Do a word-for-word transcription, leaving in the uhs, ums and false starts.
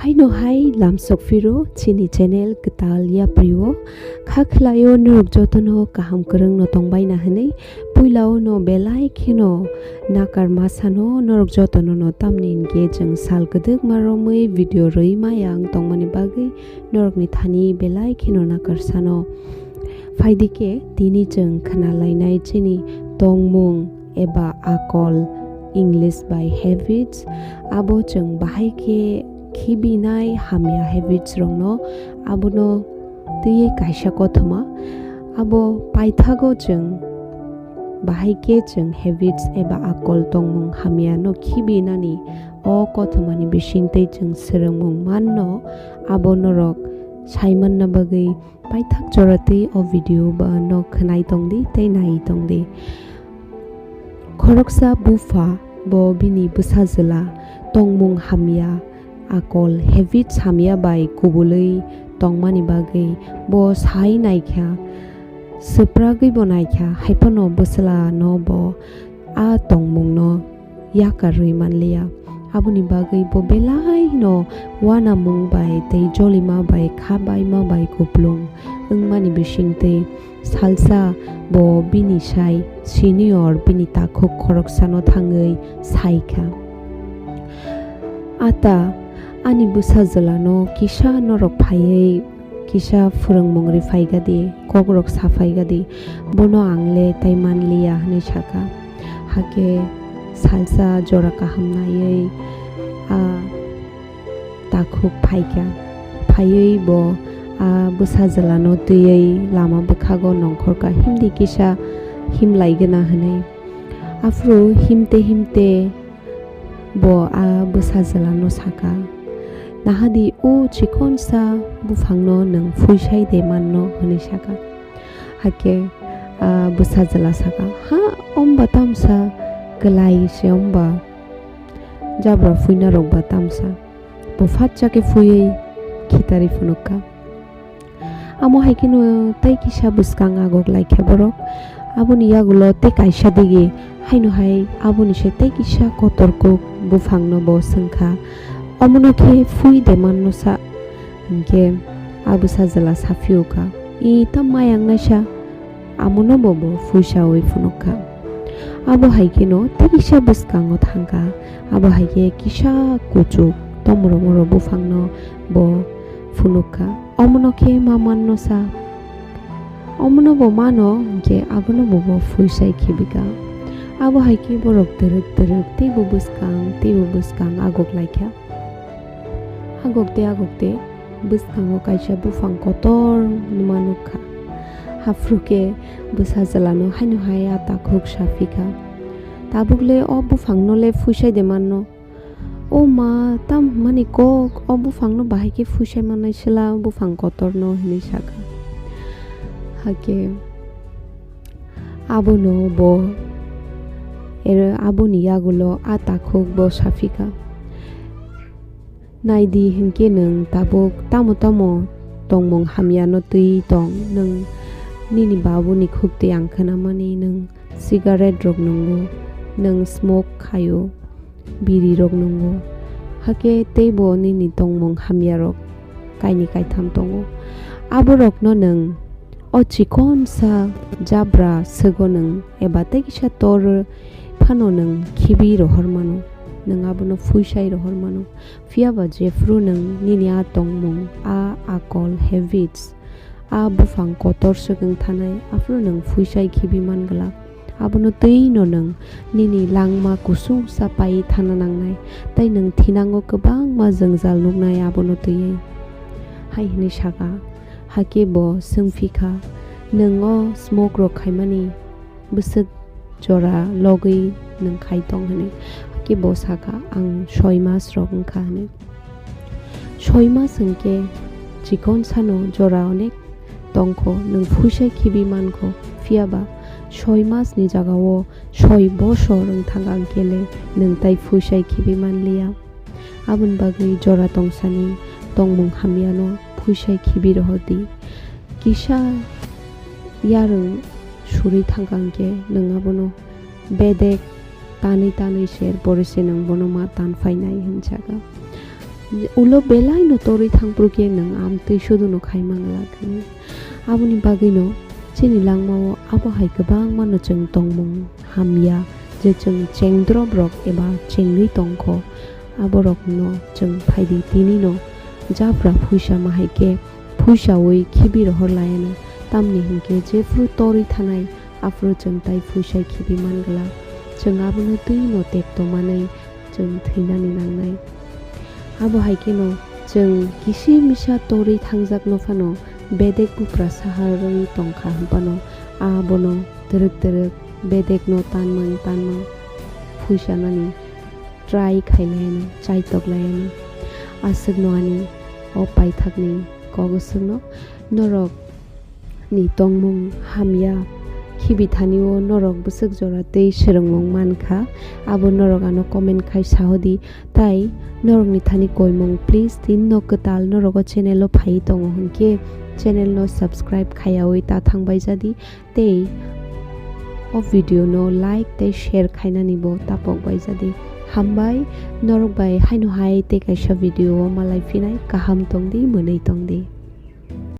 Aino hai lamsok phiro chini channel kwtal yaprio kha khlaio norok jotono kaham kwrwngno tongbaina hwnwi puilao no belai kheno nakar masano norok jotono no tamni hinkhe chwng sal kwdwkma romwi video rwi maya wng tongmani bagwi norokni thani belai kheno nakar sano. Phaidi khe tini chwng khna lainai chini tongmung eba akol, English bai habits, abo chwng bahai khe khibinai hamya habits rokno abono twiwi kaisa kothoma. Abo paithago chwng bahai khe chwng habits eba akol tongmung hamya no khibinani o kothomani bisingtwi chwng swrwngmung manno abo norok saimanna bagwi paithak jora twi o video ba no khwnai tongdi tei nai tongdi. Khoroksa bupha bo bini bwsajwla tongmung hamya akol habits hamya bai kubulwi tongmani bagwi bo sai naikha, swpragwi bo naikha, haiphano bwsla no bo a tongmungno yakarwi manliya. Aboni bagwi bo belaino uanamung bai tei jolima bai kha baima bai kuplung wngmani bisingtwi salsa bo bini sai senior bini takhuk khoroksano thangwi saikha, "Ata, ani bwsajwlano kisa norok phaiwi kisa phwrwngmung rwphaikadi, kokrok saphaikadi, bono ang le tai manliya," hwnwi sakha. Hakhe salsa jora kaham naiwi a takhuk phaikha. Phaiwi bo a bwsajwlano twiwi lama bwkhago nongkhorkha, "Himdi kisa himlaigwna," hwnwi. Aphuru himte himte bo a bwsajwlano sakha, "Nahadi o chikonsa buphangno nwng phuisai de manno?" hwnwi sakha. Hakhe a bwsajwla sakha, "Ha, omba tamsa kwlai se omba, jabra phuinarok ba tamsa." Bo phatsa khe phuiwi khitarwi phunukha. Amo hai kheno tei kisa bwskang agok lai kha borok. Aboni yagulo tei kaisa digi haino hai aboni se tei kisa kotor kuk buphangno bo swngkha, "Omono khe phui de manno sa?" Hinkhe a bwsajwla saphiyokha, "I ta mayang naisa, amono bo bo phuisawi phunukha." Abo hai kheno tei kisa bwskango thangkha, abo hai khe kisa kuchuk tomorok morok buphangno bo phunukha. Omono khe ma manno sa? Omono bo mano, hinkhe abono bo bo phuisai khibika. Abo hai khe borok twrwk twrwk teibo bwskang teibo bwskang agok lai kha. Agok tei agok tei bwskango kaisa buphang kotor numa nukha. Haphuru khe bwsajwlano haino hai a takhuk saphikha, "Tabuk le o buphangno le phuisai de manno?" "O ma, tam hwnmani kok, o buphangno bahai khe phuisai mannai sela buphang kotorno," hwnwi sakha. Hakhe abono bo, ero aboni yagulo a takhuk bo saphikha, "Naidi hinkhe nwng tabuk tamo tamo tongmung hamyano twi tong, nwng nini babuni khuk twi ang khnamani nwng cigarette rok nungo, nwng smoke khaio, biri rok nungo, hakhe teibo nini tongmung hamya rok kaini kaitham tongo. Aborokno nwng o chikonsa jabra swgo nwng eba tei kisa tor phano nwng khibi rohor mano, nwng abono phuisai rohor mano. Phiya ba jephru nwng nini a tongmung, a akol, habits, a buphang kotor swk wng thanai, aphuru nwng phuisai khibi man glak. Abono twi'-no nwng nini langma kusungsa pai thana nangnai, tei nwng thinango kwbangma jwngjal nuknai abono twiwi. Hai hwnwi sakha, hakhe bo swngphi kha, "Nwng o smoke rok khaimani bwswk jora logwi nwng khai tong?" hwnwi. Hakhe bo sakha, "Ang soi mas rok wngkha," hwnwi. Soi mas hwnkhe chikon sano jora onek tongkho, nwng phuisai khibi mankho, phiya ba soi mas ni jaga o soi bosor wng thang ang khe le nwng tai phuisai khibi manliya. Aboni bagwi jora tongsani tongmung hamya no phuisai khibi rohor di. Kisa yarwng suri thang ang khe nwng abono bedek tanwi tanwi se pore se nwng bono ma tan phainai hwn sakha. Ulo belai no torwi thangphuru khe nwng amtwi sudu no khai mangla khe. Aboni bagwi no chini langmao abo hai kwbangma no chwng tongmung hamya je chwng chengdrop rok eba chengwi tongkho, aborok no chwng phaidi tini no japra phuisa ma hai khe phuisawi khibi rohor laiano, tamni hinkhe jephru torwi thanai aphuru chwng tai phuisai khibi mangla, chwng abono twi no tekto manwi chwng thwinani nangnai. Abo hai kheno chwng kisi misa torwi thangjakno phano bedek bupra saharwi tongkha hwnphano abono twrwk twrwk bedekno tanmang tanmang phuisanani try khailaiano, chaitok laiano. Aswkno ani o paithakni kok swkno norok ni tongmung hamya khibi thani o norok bwswk jora tei swrwngmung mankha, abo norok ano comment khai sahodi, tai norokni thani koimung please tin no kwtal norok o channel o phai tongo hwnkhe channel no subscribe khaiyawi ta thangbai jadi tei o video no like tei share khainani bo tapok bai jadi. Hambai norok bai haino hai tei kaisa video o malai phinai kaham tongdi mwnwi tongdi.